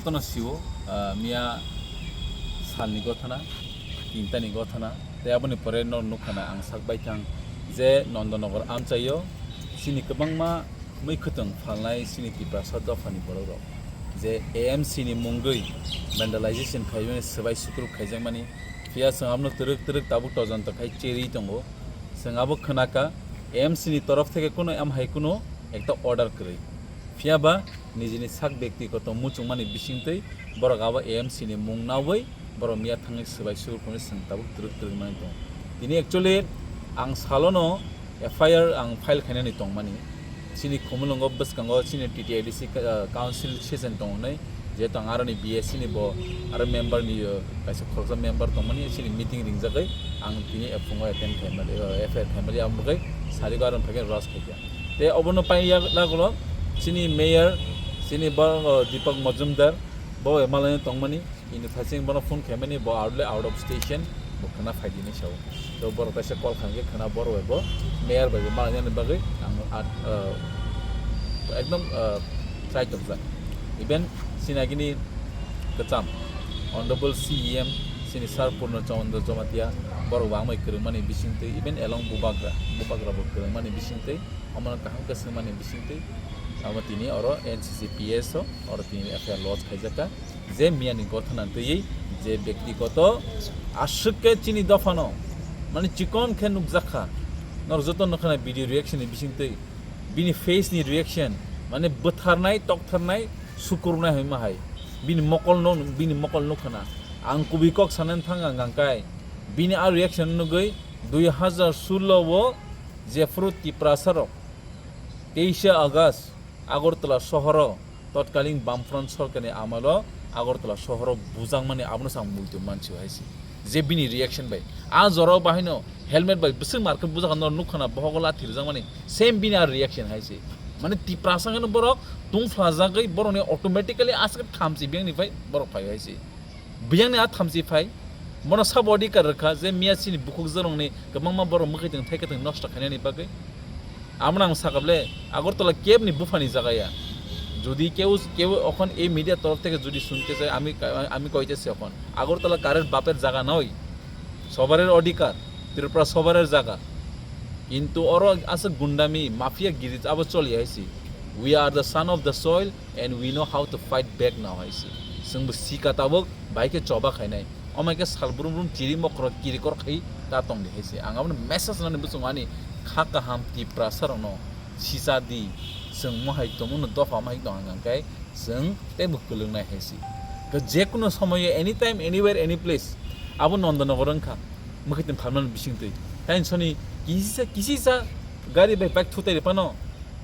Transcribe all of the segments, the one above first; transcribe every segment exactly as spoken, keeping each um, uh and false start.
Tono siwo, ah, miya salni gothana, tintani gothana, tei aboni pore nor nukha na ang sak baithang je Nondonogor amchaio chini kwbangma mui khwtwng phalnai chini Tiprasa dophani borok rok je A M C ni mungwi vandalization khaimani swbai sukruk khaijakmani, phiya chwng abono twrwk twrwk tabuk tojonto khai cherwi tongo. Chwng abo khwnakha A M C ni torof theke kuno amhai kuno ekta order kwrwi. Phiya ba nijini sak byaktigoto muchungmani bisingtwi borok abo A M C ni mung naui borok miya thangwi swbai sukruk phano chwng tabuk twrwk twrwk manwi tongo. Tini actually ang salono F I R ang file khainani tongmani. Chini Khumulwngo bwskango chini T T I D C ka-, council session tongo hinwi, jehetu ang aroni B S C ni bo aro member ni, uh, kaisa khoroksa member tongmani, chini meeting ringjagwi ang tini phungo attend khaimali, uh, F I R khaimali, aboni bagwi sarigo aro phaikheno rush khaikha. Tei obono pai ya nagulo chini mayor, chini bo, uh, Deepak Majumdar, bo M L A ni tongmani, ini thaching bono phone khaimani, bo out le out of station, bo khwna phaidi hinwi sao. To borok kaisa call khaikhe khwna borok bai bo mayor bai bo malainani bagwi ang at, uh, ekdom, uh, try tongkha. Even chini agini kwcham Honorable C E M chini Sir Purno Chandra Jamatia borok bo amai kwrwngmani bisingtwi, even along Bubagra, Bubagra bo kwrwngmani bisingtwi, omono kaham khe swngmani bisingtwi, amo tini oro N C C P S o oro tini F I R lodge khaijakha, je miyani gothana twiwi je byaktigoto aswk khe chini dophano mani chikon khe nukjakha, norok joto nukha na video reaction ni bisingtwi bini face ni reaction, mane bwtharnai, toktharnai, sukurunai hinwi ma hai. Bini mokol no, bini mokol nukha na. Ang kubui kok sanani thang ang hangkai. Bini a reaction nugwi dui hazar sullo o jephru Tiprasa rok teisha August Agartala sohoro totkaling Bamfront sorkarni amalo Agartala sohoro bujakmani abono se ang muitu mansi hai se. Je bini reaction bai. A jorao bahaino helmet bai bwswk market bujak no nukha na bohogo lathi rwjakmani. Same bini a reaction hai se. Mane Tiprasa hino borok tungphlajagwi borokni automatically aswk thamchi biyangni phai borok phai hai se. Biyangni a thamchi phai, bono sabo adhikar rwkha je miya chini bukhuk jorongni kwbangma borok mwkhwtwng thaikhe tong nosto khainani bagwi. Abono ang sakable Agartala kebni buphani jaga ya. Jodi keu, keu okhon ei media torof theke jodi sunte chai, ami, ami koite se okhon. Agartala karer baper jaga noi. Sobarer adhikar, Tripura sobarer jaga. Kintu oro aswk gundami, mafia giri abo choli hai se. We are the son of the soil and we know how to fight back now hai se. Chwngbo sika tabuk, bai khe choba khainai. Omai khe sal brum brum chiri mokhro kiri kor khai ta tong di hai se. Ang abono message nani bwswng ani kha kaham Tiprasa rokno sisa di, chwng mohai tongmano dopha mohai tong hang khe chwng teibo kwlwngnai hai se. Khe je kuno somoyo anytime, anywhere, any place abo Nondonogor wngkha, mwkhwtwng phalmani bisingtwi. Taini soni kisisa, kisisa gari bai bike thutai rwphano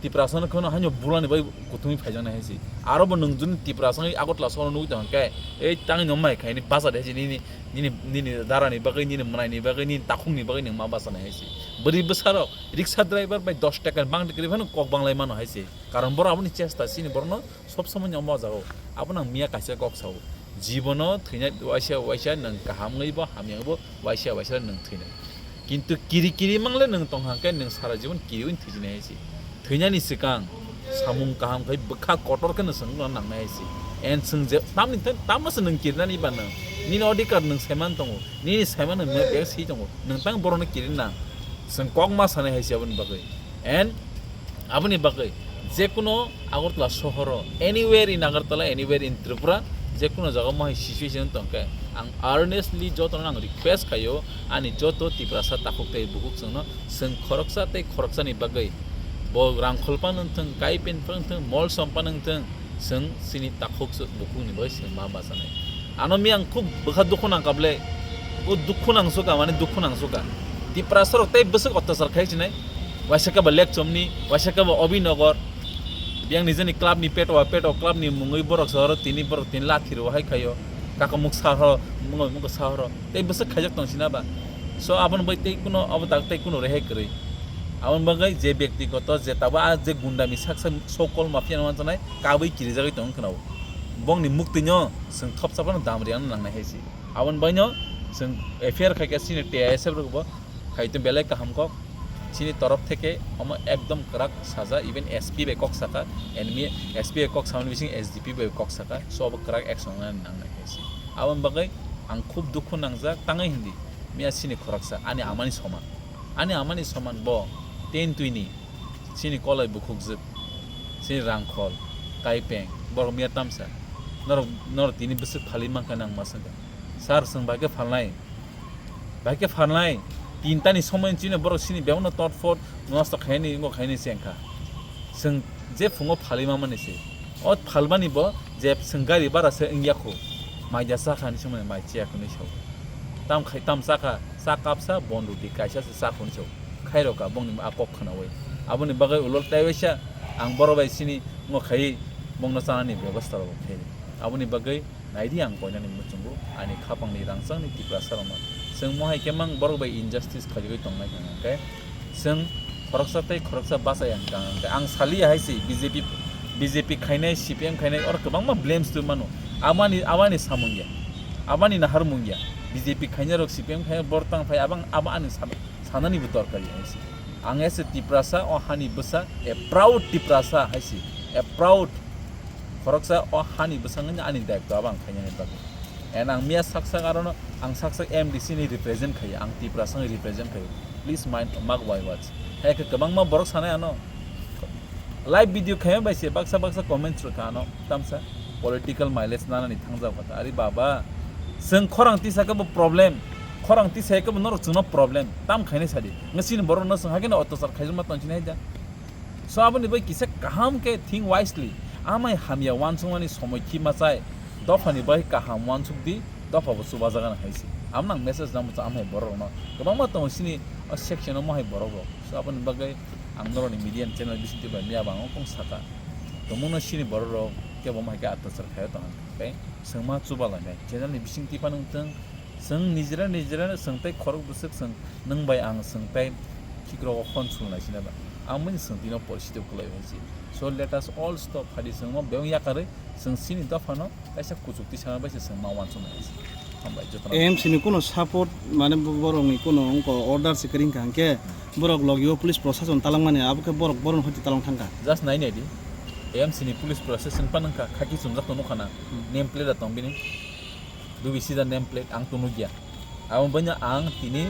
Tiprasano kheno haino bulani bai kuthumwi phaijaknai hai se. Aro bo nwng juni Tiprasano Agartala sohoro nugwi tongkha khe, ei tangwi no mai khaini basa de hai se nini, nini, nini darani bagwi, nini mwnaini bagwi, nini takhukni bagwi nwng ma basanai hai se. Bwrwi bwsarok, rickshaw driver bai dos taka bangdi kwrwi phano kok banglai mano hai se. Karon borok aboni chesta chini borokno sob somoi ni omo jagao. Abono ang miya kaisa kok sao. Jibono thwina waisa waisa nwng kaham wngwi bo hamya wngwi bo waisa waisa nwng thwina. Kintu kiri kiri mangle nwng tong hang khe nwng sara jibon kiriwi thwijinai hai se. Thwinani swkang samung kaham khai bwkha kotor khe nwng swngno nangnai hai se. En swng je tamni thai tamno se nwng kirinani ba nwng. Nini odhikar nwng saiman tongo. Nini saiman nwng bek si tongo. Nwng tang borokno kirinang. Swng kok ma sanai hai se aboni bagwi. And aboni bagwi jekuno Agartala sohoro, anywhere in Agartala, anywhere in Tripura, jekuno jaga mohai situation tongkhe, ang earnestly jotono ang request khaio, ani joto Tiprasa takhuk tei bukhuk chwngno, chwng khoroksa tei khoroksani bagwi bo rangkhol phano wngthwng, kai pen phano wngthwng, mol som phano wngthwng, chwng chini takhuk bukhukni bagwi chwng ma bachanai. Ano mi ang khub bwkha dukhu nangkha ble, o dukhu nangsukha, mane dukhu nangsukha. Tiprasa rok tei bwswk otyachar khai sinai. Waisa khe ba Lekchomni, waisa khe ba Obinagar. Biyang nijeni club ni peto, peto club ni mungwi borok sohoro tini borok tini lathi rw hai khaio. Kakamuk sahoro, mungwi mungwi sahoro. Tei bwswk khaijak tong sina ba. So aboni bai tei kuno, abo tak tei kuno rehai kwrwi. Aboni bagwi je byaktigoto je tabo a je gundami sak sak sokol mafia no wanchanai kabui kirijagwi tong khna o. Bongni muktwino chwng thopsa phano dam riyano nangnai hai se. Aboni baino chwng F I R khaikha chini T I S F rokbo khaitwi belai kaham kok. Chini torof theke omo ekdom kwrak saja, even S P bai kok saka, enemy S P bai kok samani bising S D P bai kok saka, so obo kwrak action nani nangnai khe si. Aboni bagwi ang khub dukhu nangjak tangwi hindi, miya chini khoroksa ani amani soman, ani amani soman bo ten twini chini kolai bukhukjwk, chini rangkhol, kaipeng, borok miya tamsa, norok, norok tini bwswk phali mankha nang ma swngkha, sir, chwng bai khe phalnai. Bai khe phalnai, tinta ni somoi chini borok chini bebakno totphot nosto khaini, wngkha khaini se wngkha. Chwng je phungo phalwi mamani se. O phalmani bo je chwng gari bara se wngya khu. Mai da cha kha ni somoi mai chiya khu ni sao. Tam khai tam cha kha, cha kapsa bon roti kaisa se cha khu ni sao. Khairok ka bongni a kok khnawi. Aboni bagwi ulo taiwaisa ang borok bai chini wngkha khai bongno chanani bebostha rok khai. Aboni bagwi Naidi ang koinani muchungo ani khapangni rangchakni Tiprasa rokno. Chwng mohai khe mang borok bai injustice khaigwi tongnai hwnkhe chwng khoroksa tei khoroksa bachai ang kang hwnkhe ang saliya hai si B J P, B J P khainai, C P M khainai oro kwbangma blames twi mano. Amani, amani samung ya, amani naharmung ya. B J P khainai rok, C P M khainai rok bor tang phai abang abo ani sam-, sanani bo dorkar ya hai si. Ang as a Tiprasa o hani bwsa, a proud Tiprasa hai si, a proud Khoroksa o hani bwskango ani daitw abo ang khainani bagwi. And ang miya sak sak arono ang sak sak M D C ni represent khaio, ang Tiprasa ni represent khaio. Please mind, mark my words. Hai khe kwbangma borok sanai ano live video khaima bai se baksa baksa comments rwkha ano tamsa political mileage nanani thangjak kha. Ari baba, chwng khorang tisa khe bo problem, khorang tisa khe bo norok chwngno problem. Tam khainai sadi. Ngasini borok no chwng hakhe no otosar khaijak ma tong chini hai da. So aboni bai kisa kaham khe think wisely. Amai hamya uansukmani somoi khi machai. Dophani bai kaham uansuk di, dopha bo chubajagan hai se. Amno ang message nang muchung amhai borok rokno. Kwbangma tongo chini o section o mohai borok rok. So aboni bagwi ang norokni media channel bisingtwi bai miya bangwng kong saka. Tongmungno chini borok rok kebo mohai khe atachar khaio tong khe. Chwngma chubalainai channel ni bisingtwi phano wngtwng. Chwng nijera nijera chwng tei khorok bwswk chwng nwng bai ang chwng tei khikrok o khon sulnai sina ba. Ang mani chwng tino porsi tei kwlai hai si. So let us all stop phadi chwng mo beng yakarwi chwng chini dophano kaisa kuchuk tisana bai se chwng ma uansuknai hai si. Hambai jotono. A M C ni kuno support mane bo-, borok ni kuno wngko order se kwrwi wngkha hwnkhe borok logi o police prosason talangmani abo khe borok borok hoti talang thangkha. Just nai nai di. A M C ni police prosason pan wngkha khaki chumjak tong nukha na. Hmm. Name plate da tong bini. Dubi sida name plate ang tong nukya. Abo banya ang tini,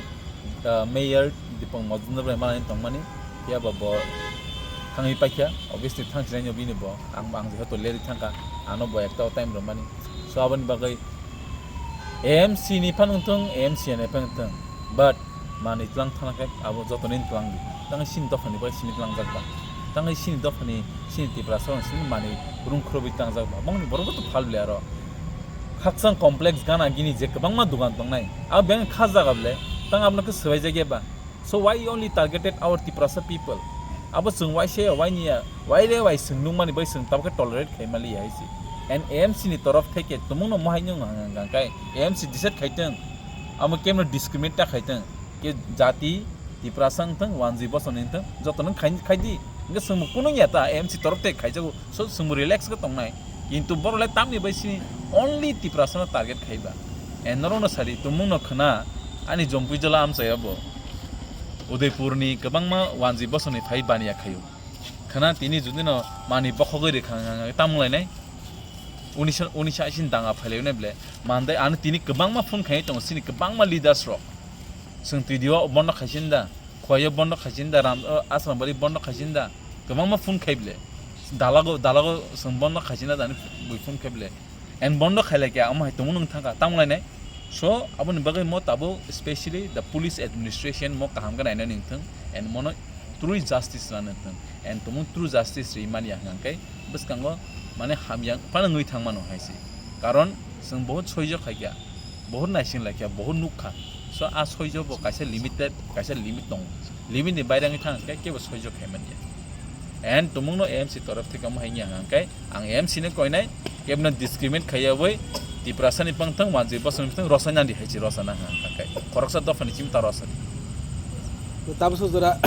ah, mayor Dipong Mojumdar bai malai tongmani, phiya ba bo thangwi paikha, obviously thang sinai no bini bo, ang, ang jehetu leri thangkha, ano bo ekta o time rwmani. So aboni bagwi A M C ni phan wngthung, A M C ni phan wngthung, but manwi tlang thangkhe abo jotoni tlang di. Tangwi sini dophani bai sini tlangjak ba. Tangwi sini dophani sini Tiprasa rok sini manwi rung khurubwi tangjak ba. Bongni borok to phal bwle aro. Khakchang complex gana gini je kwbangma dugan tongnai. Abo beng kha jaga bwle. Tang abono khe swbai jagya ba. So why you only targeted our Tiprasa people? Abo chwng wai se wai niya. Wai re wai chwng nungmani bai chwng tabukhe tolerate khai mali hai si. And A M C ni torof theke tumungno mohai nung hang hang kai. A M C decide khaiteng. Amo kemno discriminate ta khaiteng. Ke jati Tiprasa wngthang, wanjwi bosong ni wngthang, joto nung khai, khai di. Hingke chwngbo kunu ya ta, A M C torof te khaijago, so chwngbo relax khe tongnai. Kintu borok le tamni bai sini only Tiprasa no target khaiba. E norok no sadi, tumung no khna, ani jompui jola amchai abo. Udaipur ni kwbangma wanjwi bosong ni phai baniya khaio. Khna tini judi no mani bokhogwi rikha wngkha, wngkha, tamung lainai. Unisa, unisa isin danga phailai nai ble. Mandai ano tini kwbangma phone khai tongo, sini kwbangma leaders rok. Chwng T D O bondo khaisin da, Khwai o bondo khaisin da, Ram, o, Asrambari bondo khaisin da, kwbangma phone khai ble. Dalago, dalago chwng bondo khaisin da, dani bui phone khai ble. En bondo khailai khe, omo hai tongmo nwng thangkha, tamo lainai. So, aboni bagwi mo tabuk specially the police administration mo kaham khe nainani wngthung, and mono true justice rwna wngthung, and tongmo true justice rwi manya hwnkhe bwskango mane hamya phano wngwi thangmano hai se. Karon chwng bohut soijo khaikha. Bohut naising laikha, bohut nukha. So, a soijo bo kaisa limited, kaisa limit tongo. Limit ni baire wngwi thang khe kebo soijo khai manya. And tumungno A M C torof theke omo hai wngya hwnkhe ang A M C no koinai, kebno discriminate khaiyawi Tiprasa ni pangthang, wanjwi bosong ni pangthang, rosai nandi hai se rosana hwnkha khe. Khoroksa dopha ni simi ta rosadi. Tabuk jora